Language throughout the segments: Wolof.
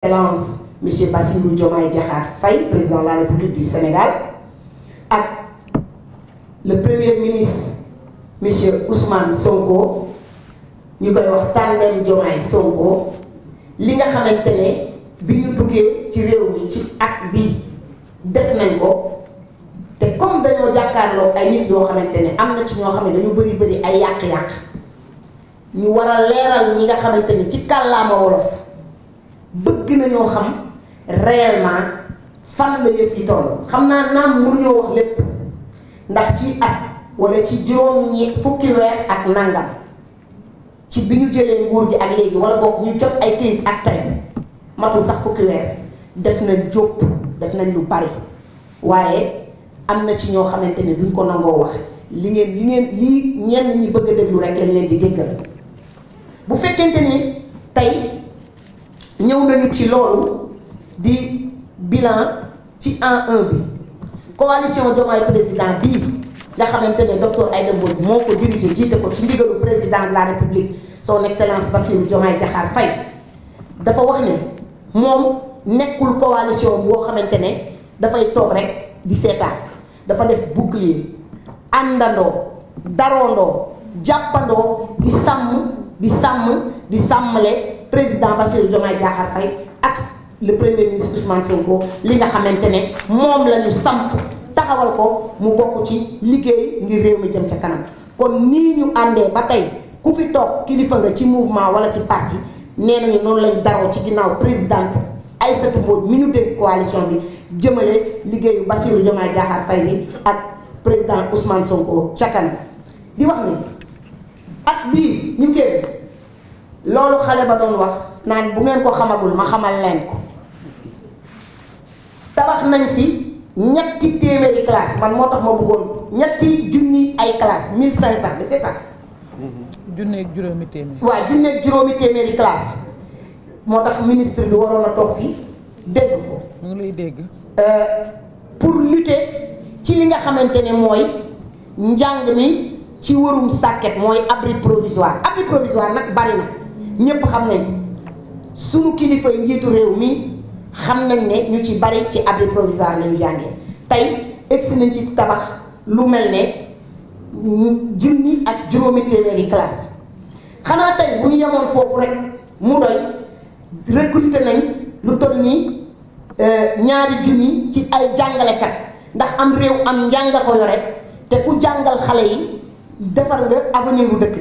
Excellence monsieur Bassirou Diomaye Diakhar Faye, président de la République du Sénégal, ak le premier ministre monsieur Ousmane Sonko ñu koy wax tandem Diomaye Sonko li nga xamante ne bi ñu duggee ci réew mi ci at bi def nañ ko te comme dañoo jàkkaarloo ay nit yoo xamante ne am na ci ñoo xam ne dañu bëri ay yàq-yàq ñu war a leeral ñi nga xamante ne ci kàllaama wolof bëgg nañoo xam réellement fan la yëf yi toll xam naa naam mënuñoo wax lépp ndax ci at wala ci juróom ñi fukki weer ak nangam ci bi ñu jëlee nguur gi ak léegi wala boog ñu jot ay këyit ak tey matul sax fukki weer def nañ jóp def nañ lu bari waaye am na ci ñoo xamante ne duñ ko nangoo wax li ñenn ñi bëgg a déglu rek lañ leen di déggal bu fekkente ni tey ñëw nañu ci loolu di bilan ci an 1 bi coalition Diomaye président bii nga xamante ne docteur Aïda Mbodj moo ko dirigé jiite ko ci ndigalu président de la république son excellence Bassirou Diomaye Diakhar Faye dafa wax ne moom nekkul coalition boo xamante ne dafay toog rek di seetaan dafa def bouclier àndandoo daroondoo jàppandoo di sàmmale président Bassirou Diomaye Diakhar Faye ak le premier ministre Ousmane Sonko li nga xamante ne moom la ñu samp taxawal ko mu bokk ci liggéey ngir réew mi jëm ca kanam kon nii ñu àndee ba tey ku fi toog kilifa nga ci mouvement wala ci parti nee nañu noonu lañ daroo ci ginnaaw présidente Aïssatou Mbodj mi ñu dégg coalition bi jëmale liggéeyu Bassirou Diomaye Diakhar Faye bi ak président Ousmane Sonko ca kanam di wax ni at bii ñu génn loolu xale ba doon wax naan bu ngeen ko xamagul ma xamal leen ko tabax nañ fi ñetti téeméeri classe man moo tax ma bëggoon ñetti junni ay classe 1500 mais c'est ça. junneeg juróomi téeméeri. waaw junneeg juróomi téeméeri classe moo tax ministre bi waroon a toog fii dégg ko. mu ngi lay dégg. pour lutter ci li nga xamante ne mooy njàng mi ci wërum sàkket mooy abri provisoire nag bari na. ñëpp xam nañ sunu kilifa yi njiitu réew mi xam nañ ne ñu ci bari ci abri provisoire la ñu jàngee tey egsi nañ ci tabax lu mel ne junni ak juróomi téeméeri classe xanaa tey bu ñu yemoon foofu rek mu doy recruter nañ lu toll nii ñaari junni ci ay jàngalekat ndax am réew am njàng ko yore te ku jàngal xale yi defar nga avenir u dëkk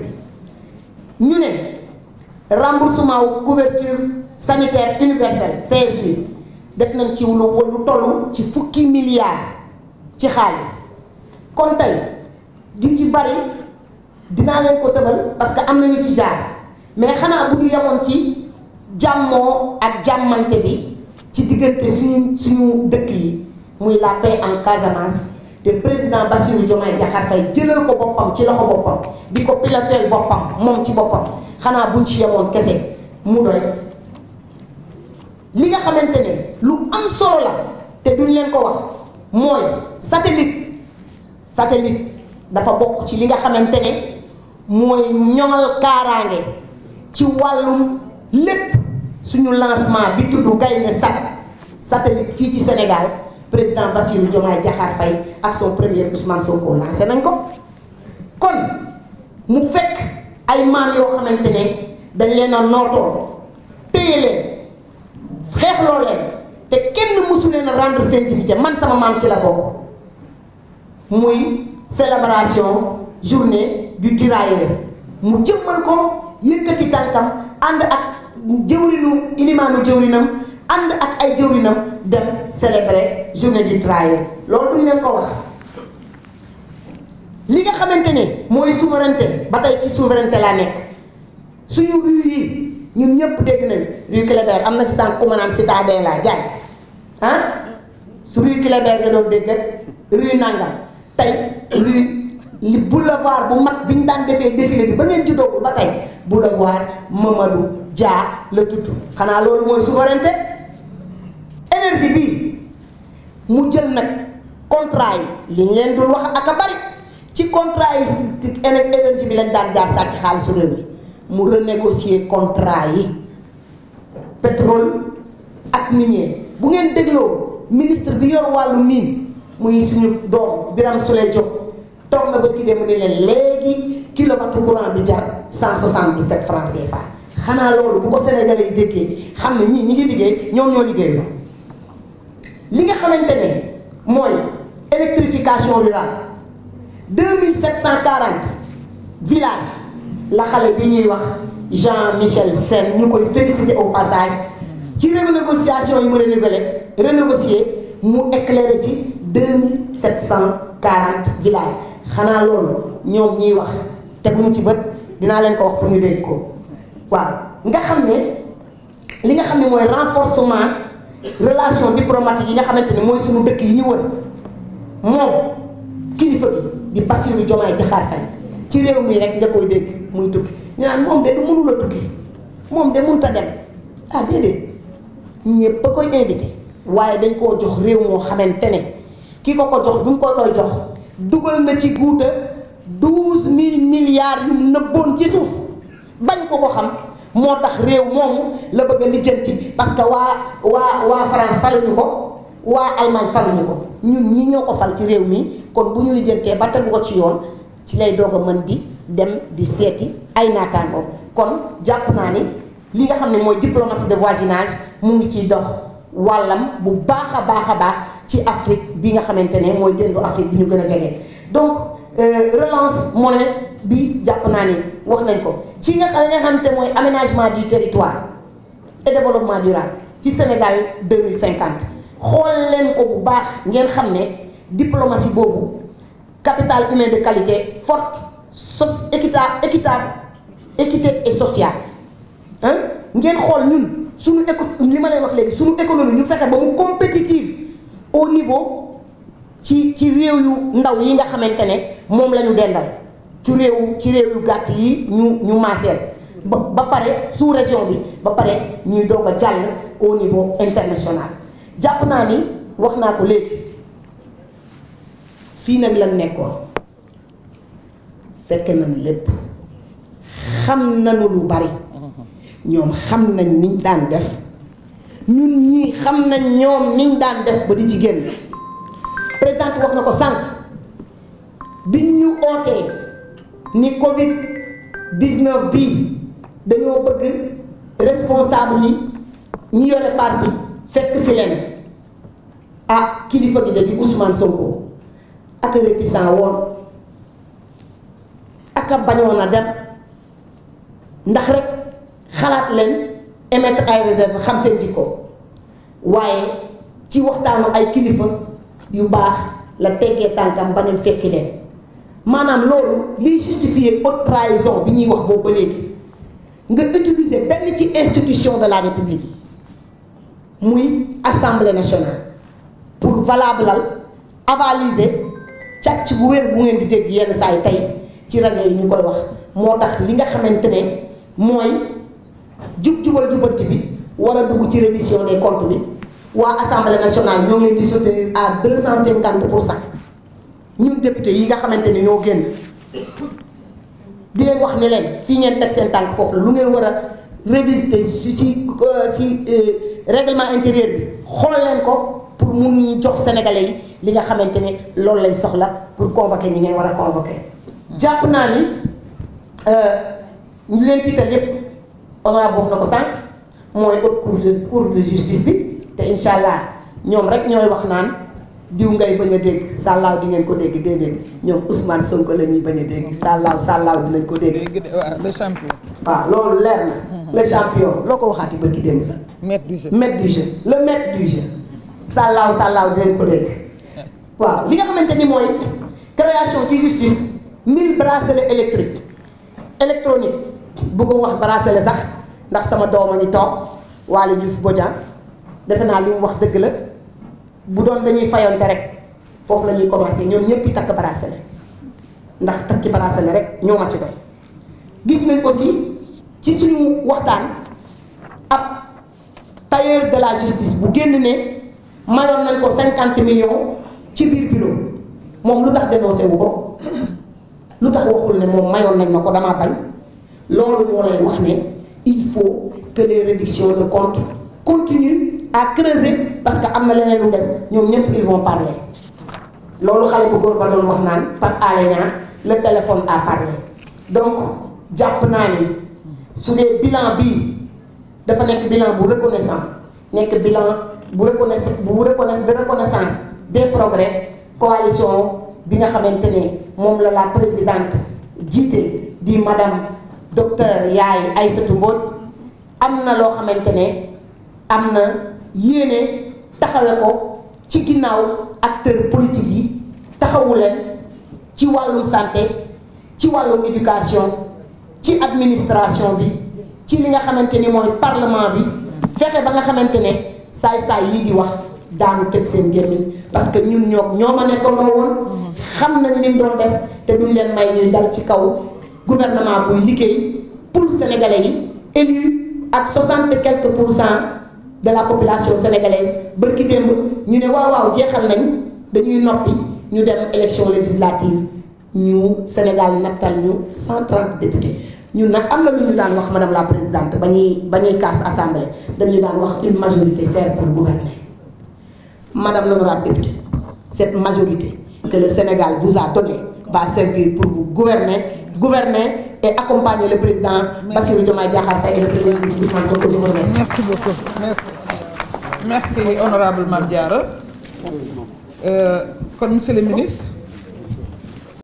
bi ñu ne remboursement wu couverture sanitaire universelle CSU def nañ ci lu toll ci fukki milliards ci xaalis kon tey du ci bari dinaa leen ko tëbal parce que am nañu ci jaar mais xanaa bu ñu yemoon ci jàmmoo ak jàmmante bi ci diggante suñu dëkk yi muy la paix en Casamance te président Bassirou Diomaye Diakhar Faye jëlal ko boppam ci loxo boppam di ko piloteel boppam moom ci boppam xanaa buñ ci yemoon kese mu doy li nga xamante ne lu am solo la te duñ leen ko wax mooy satellite dafa bokk ci li nga xamante ne mooy ñoŋal kaaraange ci wàllum lépp suñu lancement bi tudd Gaïndé satellite fii ci Sénégal président Bassirou Diomaye Diakhar Faye ak son premier Ousmane Sonko lancé nañ ko kon mu fekk ay maam yoo xamante ne dañ leen a nootoo téye leen xeexloo leen te kenn mësu leen a rendre seen dignité man sama maam ci la bokk muy célébration journée du tirailleur mu jëmmal ko yëkkati tànkam ànd ak jëwrinu ilimaanu jëwrinam ànd ak ay jëwrinam dem célébrer journée du tirailleur loolu duñ leen ko wax li nga xamante ne mooy souveraineté ba tey ci souveraineté laa nekk suñu rue yi ñun ñëpp dégg nañ rue Cléber am na ci sànq ku ma naan citadelle la jaay su rue Cléber nga doon dégg rue nangam tey rue li boulevard bu mag bi ñu daan defee défilé bi ba ngeen juddoo ba tey boulevard Mamadou Dia la tudd xanaa loolu mooy souveraineté énergie bi mu jël nag contrat yi li ñu leen dul wax ak a bari ci contrat yi énergie bi lañ daan jaar sàcc xaalisu réew mi mu renégocier contrat yi pétrole ak minier bu ngeen dégloo ministre bi yor wàllu mine muy suñu doom Birame Souleye Diop toog na ba ki dem ni leen léegi kilowattu courant bi jar 177 francs CFA xanaa loolu bu ko Sénégalais yi déggee xam ne ñii ñi ngi liggéey ñoom ñoo liggéey li nga xamante ne mooy électrification rurale 2740 villages la xale bi ñuy wax Jean-Michel Sène ñu koy féliciter au passage ci renégociation yi mu renégocier mu éclairé ci 2740 villages xanaa loolu ñoom ñiy wax teguñu ci bët dinaa leen ko wax pour ñu dégg ko waaw nga xam ne li nga xam ne mooy renforcement relation diplomatique yi nga xamante ne mooy suñu dëkk yi ñu wër moom kilifa gi di Bassirou Diomaye Diakhar Faye ci réew mi rek nga koy dégg muy tukki ñu naan moom de du mënul a tukki moom de mënut a dem ah déedéet ñëpp a koy invité waaye dañ koo jox réew moo xamante ne ki ko jox bi mu koy jox dugal na ci guuta 12000 milliards yu nëbboon ci suuf bañ ko xam moo tax réew moomu la bëgg a lijjanti parce que waa France faluñu ko waa Allemagne faluñu ko ñun ñii ñoo ko fal ci réew mi kon bu ñu lijjantee ba tegu ko ci yoon ci lay doog a mën di dem di seeti ay naataangoom kon jàpp naa ni li nga xam ne mooy diplomatie de voisinage mu ngi ciy dox wàllam bu baax a baax ci Afrique bi nga xamante ne mooy déndu Afrique bi ñu gën a jege donc relance monnaie bi jàpp naa ni wax nañ ko ci nga xamante mooy aménagement du territoire et développement durable ci Sénégal 2050 xool leen ko bu baax ngeen xam ne diplomatie boobu capital humain de qualité forte équitable équité et sociale ngeen xool ñun suñu li ma leen wax léegi suñu économie ñu fexe ba mu compétitive au niveau ci réew yu ndaw yi nga xamante ne moom la ñu dendal ci réew yu gàtt yi ñu maaseel ba pare sous région bi ba pare ñuy doog a jàll au niveau international jàpp naa ni wax naa ko léegi fii nag lan nekkoon fekk nañ lépp xam nañu lu bari ñoom xam nañ niñ daan def ñun ñii xam nañ ñoom niñ daan def ba di ci génn président wax na ko sànq biñ ñu ootee ni Covid 19 bii dañoo bëgg responsable yi ñi yore parti fekk si leen ah kilifa gi de di Ousmane Sonko ak réticent woon ak a bañoon a dem ndax rek xalaat leen émettre ay réserve xam seen jikko waaye ci waxtaanu ay kilifa yu baax la teggee tànkam ba ñu fekki leen maanaam loolu liy justifier haute trahison bi ñuy wax boobu ba léegi nga utiliser benn ci institution de la république muy assemblée nationale pour valablal avaliser càcc bu wér bu ngeen di dégg yenn saa yi tey ci rajo yi ñu koy wax moo tax li nga xamante ne mooy jubal jubanti bi war a dugg ci reddition des comptes bi waa assemblée nationale ñoo ngi leen di soutenir à 250%. ñun député yi nga xamante ne ñoo génn di leen wax ne leen fii ngeen teg seen tànk foofu la lu ngeen war a réviser ci règlement intérieur bi xool leen ko pour mun jox sénégalais yi li nga xamante ne loolu lañ soxla pour convoquer ñi ngeen war a convoquer. jàpp naa ni ñu leen tiital yépp honorable wax na ko sànq mooy haute cour de justice bi te incha allah ñoom rek ñooy wax naan diw ngay bañ a dégg sàllaaw di ngeen ko dégg déedéet ñoom Ousmane Sonko la ñuy bañ a dégg sàllaaw dinañ ko dégg. le champion. waaw loolu leer na. le champion loo ko waxaati ba ki dem sax. maître du jeu le maître du jeu. sàllaaw dinañ ko dégg. waaw li nga xamante ni mooy création ci justice 1000 bracelets électroniques bëgg wax bracelet sax ndax sama doom a ngi toog Waly Diouf Bodian defe naa li mu wax dëgg la. bu doon dañuy fayonte rek foofu la ñuy commencé ñoom ñëpp yi takk bracelet ndax takki bracelet rek ñoo ma ci doy gis nañ aussi ci suñu waxtaan ab tailleur de la justice bu génn ne mayoon nañ ko 50 millions ci biir bureau moom lu tax dénoncé wu ko lu tax waxul ne moom mayoon nañ ma ko damaa bañ loolu moo lay wax ne il faut que les réductions de comptes continuent à creuser parce que am na leneen lu des ñoom ñëpp ils vont parler loolu xale bu góor ba doon wax naan par aléna le téléphone a parlé donc jàpp naa ni su dee bilan bii dafa nekk bilan bu reconnaissant nekk bilan bu reconnaissance des progrès coalition bi nga xamante ne moom la présidente jiite di madame docteur Yaye Aïssatou Mbodj am na loo xamante ne am na yéene taxawe ko ci ginnaaw acteurs politiques yi taxawu leen ci wàllum santé ci wàllum éducation ci administration bi ci li nga xamante ni mooy parlement bi fexe ba nga xamante ne saay-saay yi di wax daanu tëj seen gémmiñ parce que ñun ñoo ma nekkandoo woon xam nañ leen doon def te duñ leen may ñuy dal ci kaw gouvernement buy liggéey pour sénégalais yi élu ak 60 et quelques % de la population sénégalaise bërki démb ñu ne waaw jeexal nañ dañuy noppi ñu dem élection législative ñu Sénégal nattal ñu 130 députés ñun nag am na lu ñu daan wax madame la présidente ba ñuy casse assemblée dañuy daan wax une majorité sert pour gouverner madame l'honorable députée cette majorité que le Sénégal vous a donnée va servir pour vous gouverner et accompagner le président Bassirou Diomaye Diakhar Faye et le premier ministre Ousmane Sonko. Je vous remercie. Merci beaucoup. Merci honorable Mame Diarra. Kon monsieur le ministre.